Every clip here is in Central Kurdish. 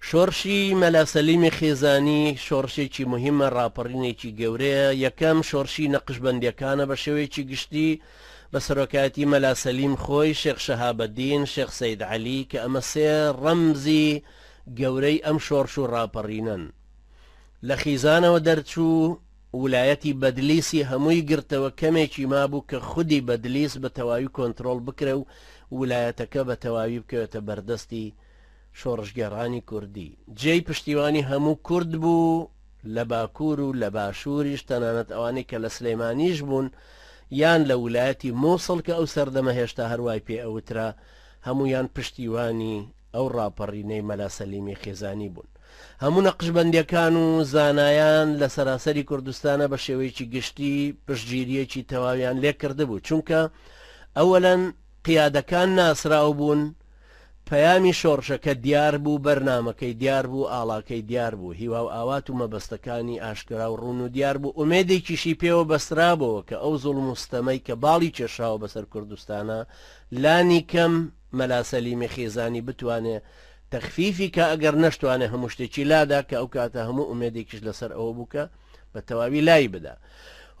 شۆڕشی مەلا سەلیمی خێزانی شۆڕشێکی موهیمە، ڕاپەڕینێکی گەورەیە، یەکەم شۆڕشی نەقشبەندیەکانە بە شێوەیەکی گشتی بە سەرۆکایەتی مەلا سەلیم خۆی، شێخ شەهابەدین، شێخ سەید عەلی، کە ئەمە سێ ڕەمزی گەورەی ئەم شۆڕش و ڕاپەڕینەن. لە خیزانەوە دەرچوو، ولایەتی بەدلیسی هەمووی گرتەوە، کەمێکی مابوو کە خودی بەدلیس بە تەواوی کۆنترۆڵ بکرێ و ولایەتەکە بە تەواوی بکەوێتە بەردەستی شۆڕشگێڕانی کوردی جێی پشتیوانی هەموو کورد بوو لە باکوور و لە باشووریش تەنانەت ئەوانەی کە لە سلێمانیش بوون یان لە ولایەتی مووسڵ کە ئەو سەردەمە هێشتا هەر وای پێ ئەوترا هەموویان پشتیوانی ئەو ڕاپەڕینەی مەلا سەلیمی خێزانی بوون. هەموو نەقشبەندیەکان و زانایان لە سەراسەری کوردستانە بە شێوەیەکی گشتی پشتگیریەکی تەواویان لێ کردبوو چونکە ئەوەلەن قیادەکان ناسراو بوون پەیامی شۆڕشەکە دیار بوو، بەرنامەکەی دیار بوو، ئاڵاکەی دیار بوو، هیوا و ئاوات و مەبەستەکانی ئاشکرا و ڕوون و دیار بوو، ئومێدێکیشی پێوە بەسترابۆوە کە ئەو زوڵم و ستەمەی کە باڵی کێشاوە بەسەر کوردستانا لانی کەم مەلا سەلیمی خێزانی بتوانێ تەخفیفی کا ئەگەر نەشتوانێ هەموو شتێکی لادا کە ئەو کاتە هەموو ئومێدێکیش لەسەر ئەوە بوو کە بە تەواوی لای بدا.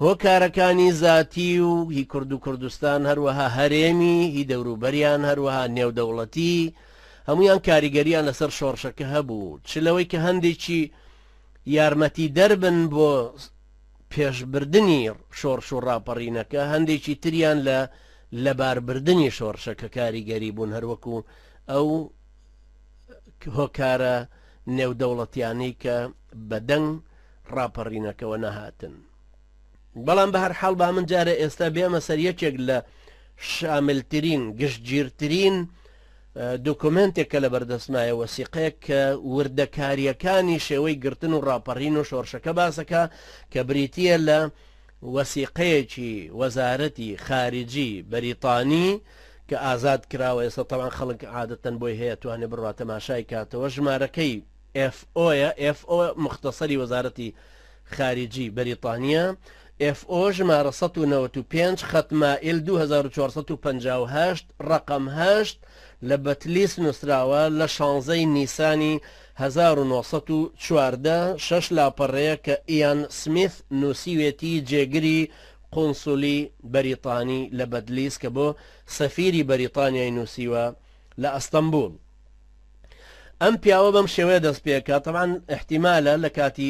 هۆکارەکانی زاتی و هی کورد و کوردستان، هەروەها هەرێمی، هی دەوروبەریان، هەروەها نێودەوڵەتی، هەموویان کاریگەرییان لەسەر شۆڕشەکە هەبوو، چ لەوەی کە هەندێکی یارمەتیدەر بن بۆ پێشبردنی شۆڕش و ڕاپەڕینەکە، هەندێکی تریان لە لەباربردنی شۆڕشەکە کاریگەری بوون، هەروەکو ئەو هۆکارە نێودەوڵەتیانەی کە بەدەنگ ڕاپەڕینەکەوە نەهاتن. بەڵام بە هەرحاڵ با من جارێ ئێستا بێمە سەر یەکێک لە شاملترین، گشتگیرترین دۆکۆمێنتێک کە لە بەردەستمایە، وەسیقەیەک کە وردەکارییەکانی شێوەی گرتن و ڕاپەڕین و شۆڕشەکە باسەکا کە بریتییە لە وەسیقەیەکی وەزارەتی خارجی بەریتانی کە ئازاد کراوە، ئێستا تەبعەن خەڵک عادەتەن بۆی هەیە توانێ بڕوا تەماشای کاتەوە، ژمارەکەی FO یە، FO موختەسەری وەزارەتی خارجی بەریتانییە، FO ژمارە 195 خەت مائل 2458 ڕەقەم هەشت لە بەتلیس نووسراوە لە شانزەی نیسانی 1914، شەش لاپەڕەیە کە ئیان سمیث نووسیوێتی جێگری قونسولی بەریتانی لە بەدلیس کە بۆ سەفیری بەریتانیای نووسیوە لە ئەستەنبوڵ. ئەم پیاوە بەم شێوەیە دەست پێکا تەبعەن ئیحتیمالە لە کاتی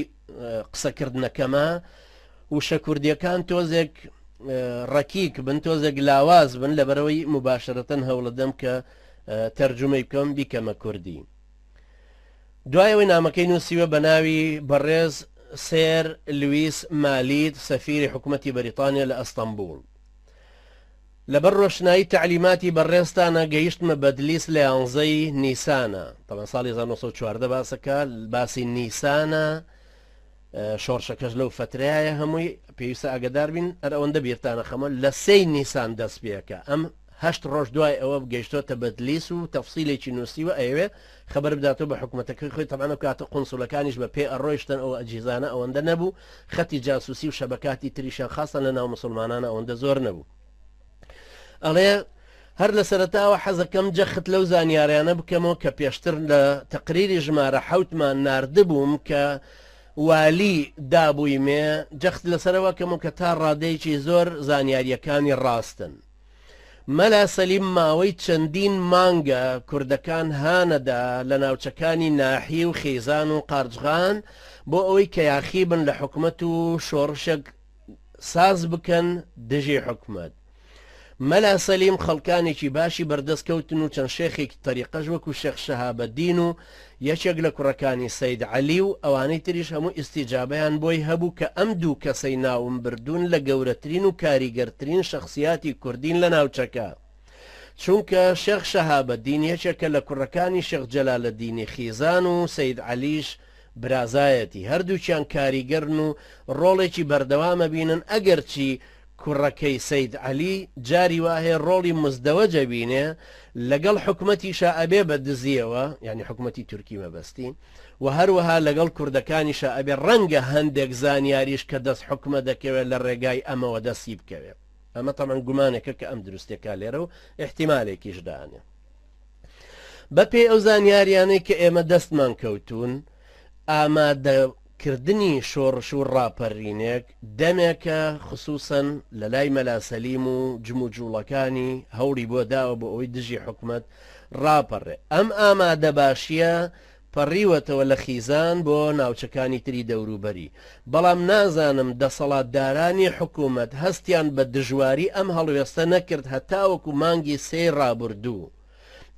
قسەکردنەکەمە وشە کوردیەکان تۆزێک ڕەکیک بن تۆزێک لاواز بن لەبەرەوەی مباشرەتەن هەوڵەدەم کە تەرجومەی بکەم بیکەمە کوردی دوای ئەوەی نامەکەی نووسیوە بە ناوی بەڕێز سێر لویس مالیت سەفیری حکوومەتی بەریتانیا لە ئەستەنبوڵ لەبەر ڕۆشنایی تەعلیماتی بەڕێزتانە گەیشتمە بەدلیس لە یانزەی نیسانە تەبعەن ساڵی 1914 باسەکە باسی نیسانە شۆڕشەکەش لەو فترەیە هەمووی پێویستە ئاگدار بین هەر ئەوەندە بیرتانە خەمە لە سێی نیسان دەست پێەکە ئەم هەشت ڕۆژ دوای ئەوە گەیشتۆتە بەدلیس و تەفسیلێکی نووسیوە ئەیەوێ خەبەر بداتەوە بە حکومەتەکەی خۆی تەبعەن ئەو کاتە قونسولەکانیش بە پێ ئەڕۆیشتن ئەو ئەجهیزانە ئەوەندە نەبوو خەتی جاسوسی و شەبەکاتی تریشیان خاستان لە ناو مسوڵمانانە ئەوەندە زۆر نەبوو ئەڵێ هەر لە سەرەتاوە حەزەکەم جەخت لەو زانیاریانە بکەمەوە کە پێشتر لە تەقریری ژمارە حەوتمان ناردبووم کە والی دابوویمێ جەخت لەسەرەوە کەمەوە کە تا ڕادەیەکی زۆر زانیاریەکانی ڕاستن مەلا سەلیم ماوەی چەندین مانگە کوردەکان هانەدا لە ناوچەکانی ناحی و خیزان و قارجغان بۆ ئەوەی کە یاخی بن لە حکومەت و شۆڕشێک ساز بکەن دژی حکومەت. مەلا سەلیم خەڵکانێکی باشی بەردەست کەوتن و چەند شێخێکی تەریقەش وەکو شێخ شەهابەدین و یەکێک لە کوڕەکانی سەید عەلی و ئەوانەی تریش هەموو ئیستیجابەیان بۆی هەبوو کە ئەم دوو کەسەی ناوم بردوون لە گەورەترین و کاریگەرترین شەخسیاتی کوردین لە ناوچەکە چونکە شێخ شەهابەدین یەکێکە لە کوڕەکانی شێخ جەلالەدینی خیزان و سەید عەلیش برازایەتی هەردووکیان کاریگەرن و ڕۆڵێکی بەردەوام ئەبینن ئەگەرچی کوڕەکەی سەید عەلی جاری وا هەیە ڕۆڵی مزدەوەج ئەبینێ لەگەڵ حکومەتیشا ئەبێ بە دزیەوە یانی حکومەتی تورکی مەبەستی و هەروەها لەگەڵ کوردەکانیشا ئەبێ ڕەنگە هەندێک زانیاریش کە دەست حکومە دەکەوێت لە ڕێگای ئەمەوە دەستی بکەوێ ئەمە تەبعەن گومانێکە کە ئەم دروستێکا لێرە و ئیحتیمالێکیش دانێ. بەپێی ئەو زانیاریانەی کە ئێمە دەستمان کەوتوون، ئامادەکردنی شۆڕش و ڕاپەرینێک دەمێکە خسوسەن لەلای مەلا سەلیم و جموجوڵەکانی هەوڵی بۆ داوە بۆ ئەوەی دژی حکومەت ڕاپەڕێ. ئەم ئامادەباشیە پەڕیوەتەوە لە خیزان بۆ ناوچەکانی تری دەوروبەری، بەڵام نازانم دەسەڵاتدارانی حکومەت هەستیان بە دژواری ئەم هەڵوێستە نەکرد هەتاوەکو مانگی سێی ڕابوردوو.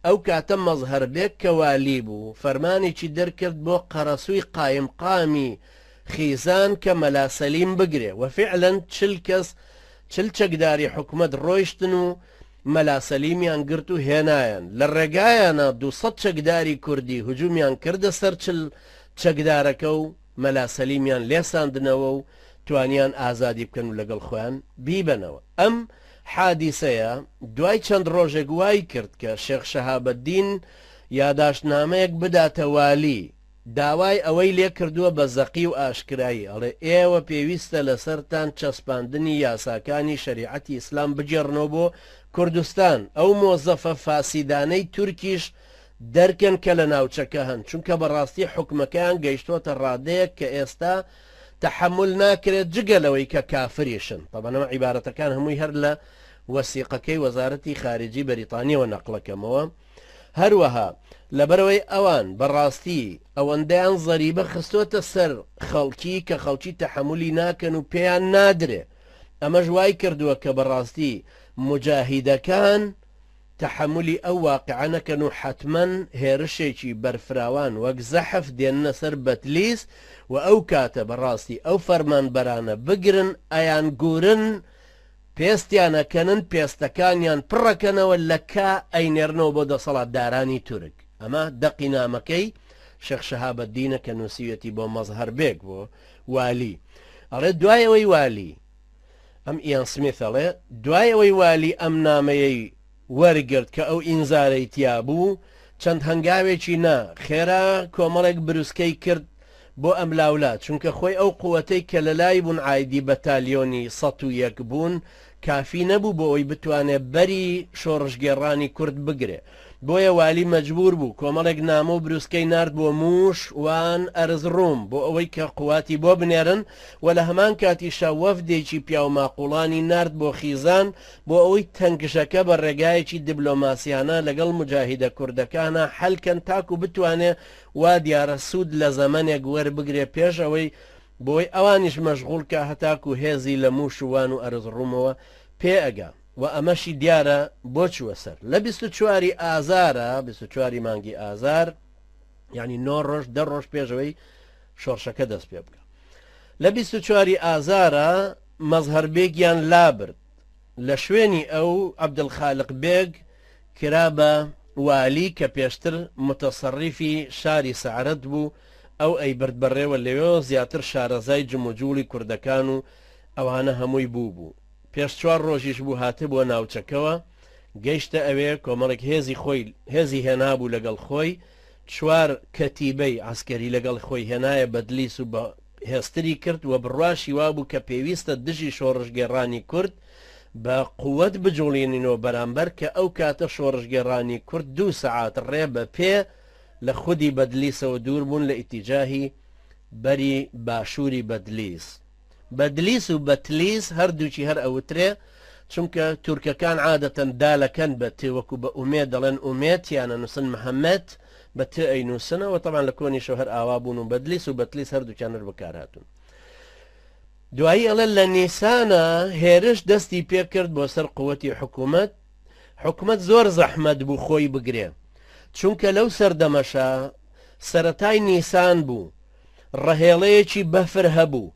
ئەو کاتە مەزهەر بێگ کە والی بوو فەرمانێکی دەرکرد بۆ قەرەسووی قایمقامی خیزان کە مەلا سەلیم بگرێ و فیعلەن 40 کەس 40 چەکداری حکومەت ڕۆیشتن و مەلا سەلیمیان گرت و هێنایان. لە ڕێگایانا 200 چەکداری کوردی هجومیان کردە سەر 40 چەکدارەکە و مەلا سەلیمیان لێساندنەوە و توانیان ئازادی بکەن و لەگەڵ خۆیان بیبەنەوە. ئەم حادیسەیە دوای چەند ڕۆژێک وای کرد کە شێخ شەهابەدین یاداشتنامەیەک بداتە والی، داوای ئەوەی لێ کردووە بە زەقی و ئاشکرایی ئەڵێ ئێوە پێویستە لەسەرتان چەسپاندنی یاساکانی شەریعەتی ئیسلام بگێڕنەوە بۆ کوردستان، ئەو مۆزەفە فاسیدانەی تورکیش دەرکەن کە لە ناوچەکە هەن، چونکە بەڕاستی حوکمەکەیان گەیشتۆتە ڕادەیەک کە ئێستا تەحەمول ناکرێت جگە لەوەی کە کافریشن. تەبعەن ئەمە عیبارەتەکان هەمووی هەر لە وەسیقەکەی وەزارەتی خارجی بەریتانیەوە نەقڵەکەمەوە. هەروەها لەبەرئەوەی ئەوان بەڕاستی ئەوەندەیان زەریبە خستۆتە سەر خەڵکی کە خەڵکی تەحەمولی ناکەن و پێیان نادرێ، ئەمەش وای کردووە کە بەڕاستی موجاهیدەکان تەحەمولی ئەو واقعە نەکەن و حەتمەن هێرشێکی بەرفراوان وەک زەحف دێننە سەر بەتلیس و ئەو کاتە بەڕاستی ئەو فەرمانبەرانە بگرن ئەیانگورن پێستیان ئەکەنن پێستەکانیان پڕەکەنەوە لە کا ئەینێرنەوە بۆ دەسەڵاتدارانی تورک ئەمە دەقی نامەکەی شێخ شەهابەدینە کە نووسیویەتی بۆ مەزهەر بێگ بۆ والی ئەڵێ دوای ئەوەی والی ئەم ئیان سمیث ئەڵێ دوای ئەوەی والی ئەم نامەیەی وەرگرت کە ئەو ئینزارەی تیا بوو چەند هەنگاوێکی نا خێرا کۆمەڵێک بروسکەی کرد بۆ ئەملاولا چونکە خۆی ئەو قوەتەی کە لەلای بوون عایدی بەتالیۆنی 101 بوون کافی نەبوو بۆ ئەوەی بتوانێ بەری شۆڕشگێڕانی کورد بگرێ بۆیە والی مەجبور بوو کۆمەڵێک نامە و بروسکەی نارد بۆ موش، وان، ئەرزڕوم بۆ ئەوەی کە قواتی بۆ بنێرن و لە هەمان کاتیشا وەفدێکی پیاوماقوڵانی نارد بۆ خیزان بۆ ئەوەی تەنگژەکە بە ڕێگایەکی دبلۆماسیانە لەگەڵ موجاهیدە کوردەکانا حەل کەن تاکو بتوانێ وا دیارە سوود لە زەمەنێک وەربگرێ پێش ئەوەی بۆی ئەوانیش مەشغوڵ کا هەتاکو هێزی لە موش و وان و ئەرزڕومەوە پێ ئەگا. و ئەمەشی دیارە بۆ چووە سەر لە 24 ی ئازارە 24 ی مانگی ئازار یعنی نۆ ڕۆژ دە ڕۆژ پێشەوەی شۆڕشەکە دەست پێ بکە لە 24 ی ئازارە مەزهەر بێگیان لابرد لە شوێنی ئەو عەبدولخالق بێگ کرا بە والی کە پێشتر متەسەڕیفی شاری سەعرەت بوو ئەو ئەیبرد بەڕێوە لەوێوە زیاتر شارەزای جموجوڵی کوردەکان و ئەوانە هەمووی بوو بوو پێش چوار ڕۆژیش بوو هاتبووە ناوچەکەوە، گەیشتە ئەوێ کۆمەڵێک هێزی خۆی هێزی هێنابوو لەگەڵ خۆی، چوار کەتیبەی عەسکەری لەگەڵ خۆی هێنایە بەدلیس و بە هێزتری کرد و بڕواشی وابوو کە پێویستە دژی شۆڕشگێڕانی کورد بە قووەت بجوڵینینەوە بەرامبەر کە ئەو کاتە شۆڕشگێڕانی کورد دوو سەعات ڕێ بە پێ لە خودی بەدلیسەوە دوور بوون لە ئیتیجاهی بەری باشووری بەدلیس. بەدلیس و بەتلیس هەردووکی هەر ئەوترێ چونکە تورکەکان عادەتەن دالەکەن بە ت وەکو بە ئومێد دەڵێن ئومێد یان ئەنووسن مهمت بە ت ئەینووسنەوە تەبعەن لە کۆنیشەوە هەر ئاوا بوون و بەدلیس و بەتلیس هەردووکیان هەر بەکارهاتوون دوایی ئەڵێ لە نیسانە هێرش دەستی پێکرد بۆ سەر قوتی حکوومەت حکومەت زۆر زەحمەت بوو خۆی بگرێ چونکە لەو سەردەمەشا سەرەتای نیسان بوو ڕەهێڵەیەکی بەفر هەبوو،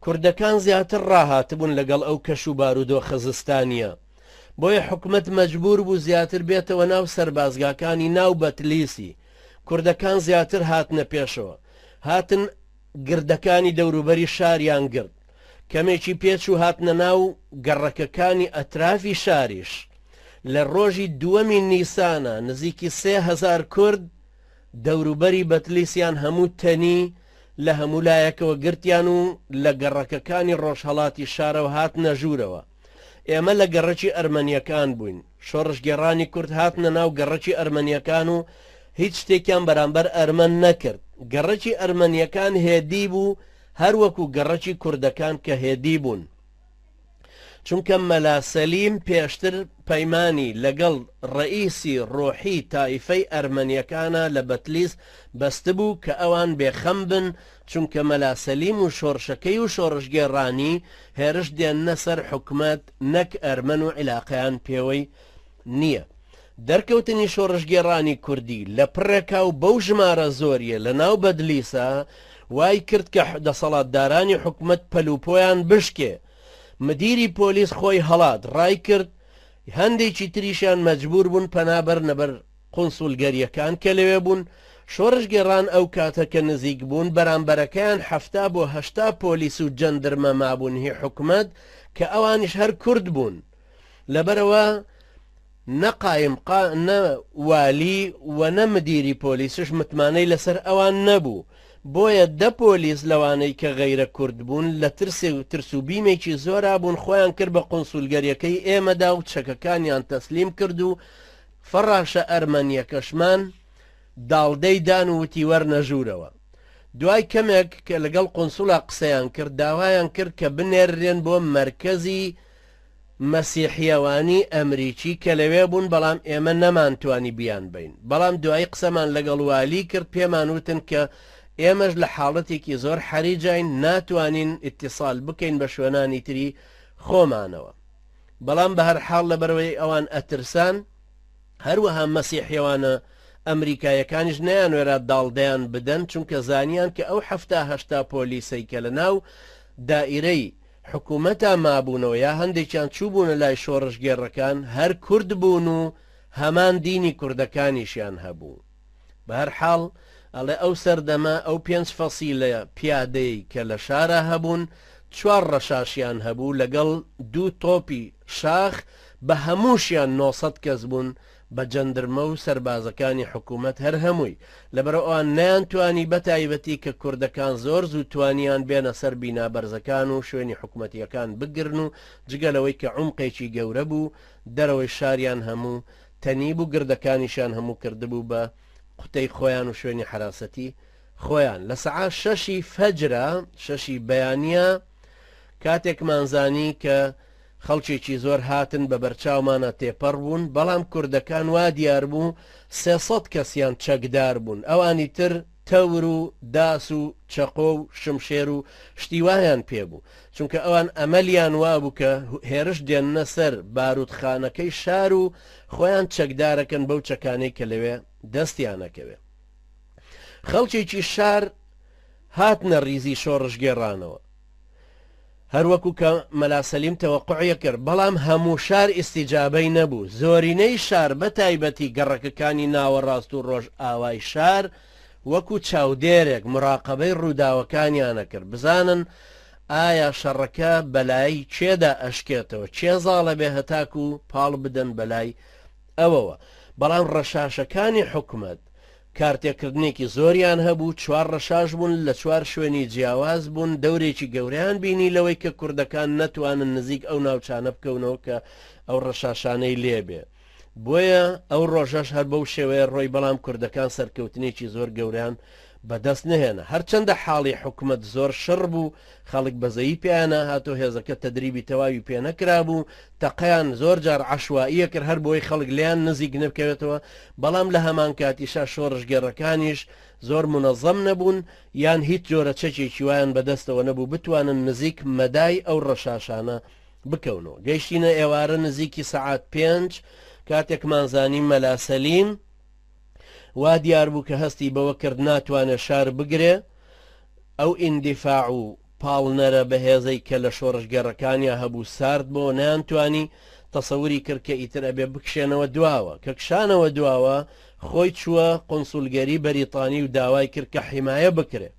کوردەکان زیاتر ڕاهاتبوون لەگەڵ ئەو کەش و بارودۆخە زستانییە، بۆیە حکومەت مەجبوور بوو زیاتر بێتەوە ناو سەربازگاکانی ناو بەتلیسی، کوردەکان زیاتر هاتنە پێشەوە، هاتن گردەکانی دەوروبەری شاریان گرت، کەمێکی پێچوو هاتنە ناو گەڕەکەکانی ئەترافی شاریش، لە ڕۆژی دووەمی نیسانا نزیکی 3000 کورد دەوروبەری بەتلیسیان هەموو تەنی لە هەموو لایەکەوە گرتیان و لە گەڕەکەکانی ڕۆژهەڵاتی شارەوە هاتنە ژوورەوە. ئێمە لە گەڕەکی ئەرمەنییەکان بووین. شۆڕشگێڕانی کورد هاتنە ناو گەڕەکی ئەرمەنییەکان و هیچ شتێکیان بەرامبەر ئەرمەن نەکرد. گەڕەکی ئەرمەنییەکان هێدی بوو هەر وەکو گەڕەکی کوردەکان کە هێدی بوون. چونکە مەلا سەلیم پێشتر پەیمانی لەگەڵ ڕەئیسی ڕۆحی تایفەی ئەرمەنیەکانا لە بەتلیس بەستبوو کە ئەوان بێ خەم بن چونکە مەلا سەلیم و شۆڕشەکەی و شۆڕشگێڕانی هێرش دێننە سەر حکومەت نەک ئەرمەن و عیلاقەیان پێوەی نییە. دەرکەوتنی شۆڕشگێڕانی کوردی لە پڕێکا و بەو ژمارە زۆریە لە ناو بەدلیسا وای کرد کە دەسەڵاتدارانی حکومەت پەل و پۆیان بشکێ. مدیری پۆلیس خۆی هەڵات ڕای کرد، هەندێکی تریشیان مەجبور بوون پەنا بەرنە بەر قونسولگەریەکان کە لەوێ بوون. شۆڕشگێڕان ئەو کاتە کە نزیک بوون بەرامبەرەکەیان 70 بۆ 80 پۆلیس و جەندرمە مابوون هی حکومەت کە ئەوانیش هەر کورد بوون. لەبەرئەوە نە قایمقا نە والی و نە مدیری پۆلیسش متمانەی لەسەر ئەوان نەبوو، بۆیە دە پۆلیس لەوانەی کە غەیرە کورد بوون لە ترسێ و ترس و بیمێکی زۆرا بوون خۆیان کرد بە قونسولگەریەکەی ئێمەدا و چەکەکانیان تەسلیم کرد و فەڕاشە ئەرمەنیەکەشمان داڵدەی دان و وتی وەرنە ژوورەوە. دوای کەمێک کە لەگەڵ قونسولا قسەیان کرد داوایان کرد کە بنێررێن بۆ مەرکەزی مەسیحیەوانی ئەمریکی کە لەوێ بوون بەڵام ئێمە نەمانتوانی بیانبەین بەڵام دوایی قسەمان لەگەڵ والی کرد پێمان وتن کە ئێمەش لە حاڵەتێکی زۆر حەریجاین ناتوانین ئیتیسال بکەین بە شوێنانی تری خۆمانەوە بەڵام بە هەر حاڵ لەبەرەوەی ئەوان ئەترسان هەروەها مەسیحیەوانە ئەمریکایەکانیش نەیانوێرا داڵدەیان بدەن چونکە زانیان کە ئەو 70 هەشتا پۆلیسەی کە لە ناو دائیرەی حکومەتا مابوونەوە یا هەندێکیان چووبوونە لای شۆڕشگێڕەکان هەر کورد بوون و هەمان دینی کوردەکانیشیان هەبوو. بەهەرحاڵ ئەڵێ ئەو سەردەمە ئەو پێنج فەسیلە پیادەی کە لە شارا هەبوون چوار ڕەشاشیان هەبوو لەگەڵ دوو تۆپی شاخ بە هەمووشیان 900 کەس بوون بە جەندرمە و سەربازەکانی حکوومەت هەر هەمووی. لەبەرئەوە ئەوان نەیانتوانی بە تایبەتی کە کوردەکان زۆر زوو توانیان بێنە سەر بینا بەرزەکان و شوێنی حکومەتییەکان بگرن و جگە لەوەی کە عومقێکی گەورە بوو دەرەوەی شاریان هەموو تەنیبوو گردەکانیشیان هەموو کردبوو بە قوتەی خۆیان و شوێنی حەراسەتی خۆیان. لە سەعا شەشی فەجرا، شەشی بەیانیا، کاتێکمان زانی کە خەڵکێکی زۆر هاتن بە بەرچاومانا تێپەڕ بوون، بەڵام کوردەکان وا دیار بوو 300 کەسیان چەکدار بوون، ئەوانی تر تەور و داس و چەقۆ و شمشێر و شتی وایان پێ بوو، چونکە ئەوان ئەمەلیان وابوو کە هێرش دێننە سەر باروتخانەکەی شار و خۆیان چەکدارەکەن بەو چەکانەی کە لەوێ دەستیانەکەوێ. خەڵکێکی شار هاتنە ڕیزی شۆڕشگێڕانەوە. هەر وەکو کە مەلا سەلیم تەوەقوعی کرد، بەڵام هەموو شار ئیستیجابەی نەبوو، زۆرینەی شار بە تایبەتی گەڕەکەکانی ناوەڕاست و ڕۆژئاوای شار وەکو چاودێرێک موراقەبەی ڕووداوەکانیان ئەکرد بزانن ئایا شەڕەکە بەلای کێدا ئەشکێتەوە، کێ زاڵەبێ هەتاکو پاڵ بدەن بەلای ئەوەوە، بەڵام ڕەشاشەکانی حکومەت کارتێکردنێکی زۆریان هەبوو، چوار ڕەشاش بوون، لە چوار شوێنی جیاواز بوون، دەورێکی گەورەیان بینی لەوەی کە کوردەکان نەتوانن نزیک ئەو ناوچانە بکەونەوە کە ئەو ڕەشاشانەی لێ بێ. بۆیە ئەو ڕۆژەش هەر بەو شێوەیە ڕۆی، بەڵام کوردەکان سەرکەوتنێکی زۆر گەورەیان بەدەست نەهێنا. هەرچەندە حاڵی حکومەت زۆر شڕ بوو، خەڵک بەزەیی پێیانا هاتۆ هێزەکە تەدریبی تەواوی پێ نەکرابوو، تەقەیان زۆر جار عەشوائیە کرد هەر بۆی خەڵک لێیان نزیک نەبکەوێتەوە، بەڵام لە هەمان کاتیشا شۆڕشگێڕەکانیش زۆر مونەزەم نەبوون یان هیچ جۆرە چەکێکی وایان بەدەستەوە نەبوو بتوانن نزیک مەدای ئەو ڕەشاشانە بکەونەوە. گەیشتینە ئێوارە نزیکی سەعات پێنج کاتێکمان زانی مەلا سەلیم وا دیار بوو کە هەستی بەوە کرد ناتوانێت شار بگرێ، ئەو ئیندیفاع و پاڵنەرە بەهێزەی کە لە شۆڕشگێڕەکانیا هەبوو سارد بۆوە نەیانتوانی، تەسەوری کرد کە ئیتر ئەبێ بکشێنەوە دواوە. کە کشانەوە دواوە خۆی چووە قونسولگەری بەریتانی و داوای کرد کە حیمایە بکرێ.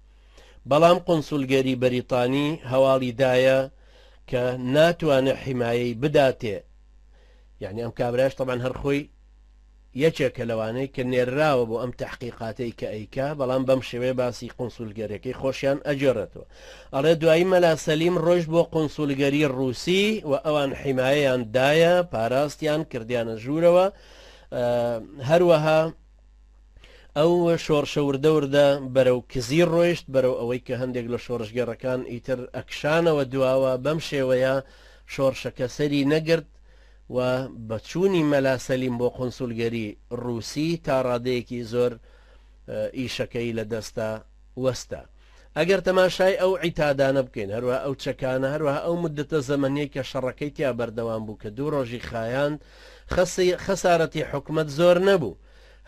بەڵام قونسولگەری بەریتانی هەواڵی دایە کە ناتوانێ حیمایەی بداتێ. یانی ئەم کابرایش تەبعەن هەر خۆی یەکێکە لەوانەی کە نێرراوە بۆ ئەم تەحقیقاتەی کە ئەیکا، بەڵام بەم شێوەیە باسی قونسولگەریەکەی خۆشیان ئەگێڕێتەوە. ئەڵێ دوایی مەلا سەلیم ڕۆیشت بۆ قونسولگەری ڕووسی و ئەوان حیمایەیان دایە، پاراستیان، کردیانە ژوورەوە. هەروەها ئەو شۆڕشە وردە وردە بەرەو کزی ڕۆیشت، بەرەو ئەوەی کە هەندێک لە شۆڕشگێڕەکان ئیتر ئەکشانەوە دواوە، بەم شێوەیە شۆڕشەکە سەری نەگرت و بە چوونی مەلا سەلیم بۆ قونسولگەری ڕووسی تا ڕادەیەکی زۆر ئیشەکەی لە دەستا وەستا. ئەگەر تەماشای ئەو عیتادانە بکەین، هەروەها ئەو چەکانە، هەروەها ئەو موددەتە زەمەنیەی کە شەڕەکەی تیا بەردەوام بوو کە دوو ڕۆژی خایاند، خەسارەتی حکومەت زۆر نەبوو.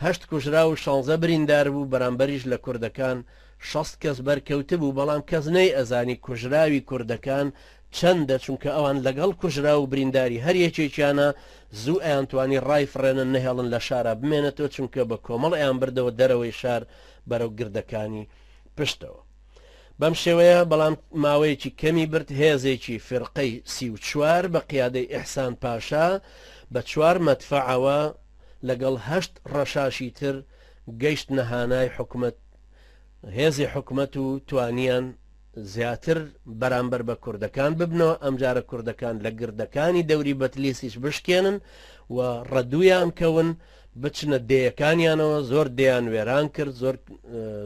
هەشت کوژراو و شانزە بریندار بوو، بەرامبەریش لە کوردەکان 60 کەس بەرکەوتبوو، بەڵام کەس نەیئەزانی کوژراوی کوردەکان چەندە، چونکە ئەوان لەگەڵ کوژراو و برینداری هەر یەکێکیانا زوو ئەیانتوانی ڕایفڕێنن نەهێڵن لە شارا بمێنێتەوە، چونکە بە کۆمەڵ ئەیانبردەوە دەرەوەی شار بەرەو گردەکانی پشتەوە. بەم شێوەیە بەڵام ماوەیەکی کەمی برد هێزێکی فیرقەی 34 بە قیادەی ئیحسان پاشا بە چوار مەدفەعەوە لەگەڵ هەشت ڕەشاشی تر گەیشتنە هانای حکومەت هێزی حکومەت و توانیان زیاتر بەرامبەر بە کوردەکان ببنەوە، ئەمجارە کوردەکان لە گردەکانی دەوری بەتلیسیش بشکێنن و ڕەدوویان کەون بچنە دێیەکانیانەوە، زۆر دێیان وێران کرد، زۆر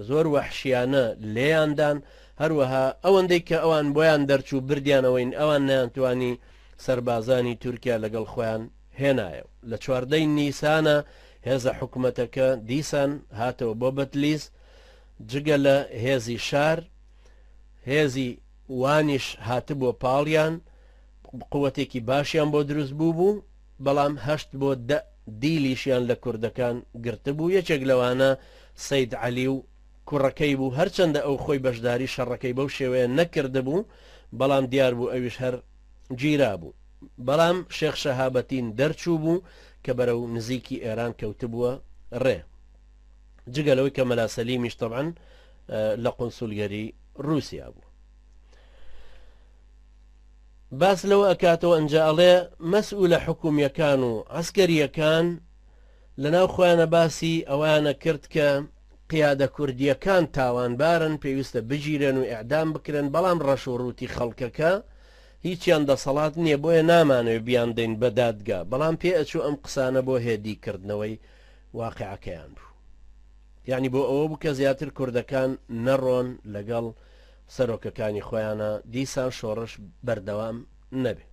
زۆر وەحشیانە لێیان دان، هەروەها ئەوەندەی کە ئەوان بۆیان دەرچوو بردیانەوەین، ئەوان نەیانتوانی سەربازانی تورکیا لەگەڵ خۆیان هێنایەوە. لە 14 ی نیسانە هێزە حکومەتەکە دیسان هاتەوە بۆ بەتلیس، جگە لە هێزی شار، هێزی وانیش هاتبووە پاڵیان، قوتێکی باشیان بۆ دروست بوو بوو، بەڵام هەشت بۆ دە دیلیشیان لە کوردەکان گرتبوو، یەکێک لەوانە سەید عەلی و کوڕەکەی بوو، هەرچەندە ئەو خۆی بەشداری شەڕەکەی بەو شێوەیە نەکردبوو، بەڵام دیار بوو ئەویش هەر گیرابوو. بەڵام شێخ شەهابەتین دەرچوو بوو کە بەرەو نزیکی ئێران کەوتبووە ڕێ. جگە لەوەی کە مەلا سەلیمیش تەبعەن لە قونسولگەری رووسیا بوو. باس لەوە ئەکاتەوە ئەنجا ئەڵێ مەسئولە حکومیەکان و عەسکەریەکان لەناو خۆیانە باسی ئەوەیانە کرد کە قیادە کوردیەکان تاوانبارن پێویستە بگیرێن و ئیعدام بکرێن بەڵام ڕەش و ڕووتی خەڵکەکە هیچیان دەسەڵات نییە بۆیە نامانەوێ بیاندەین بە دادگا بەڵام پێ ئەچوو ئەم قسانە بۆ هێدی کردنەوەی واقعەکەیان بوو یعنی بۆ ئەوە بوو کە زیاتر کوردەکان نەڕۆن لەگەڵ سەرۆکەکانی خۆیانە دیسان شۆڕش بەردەوام نەبێ.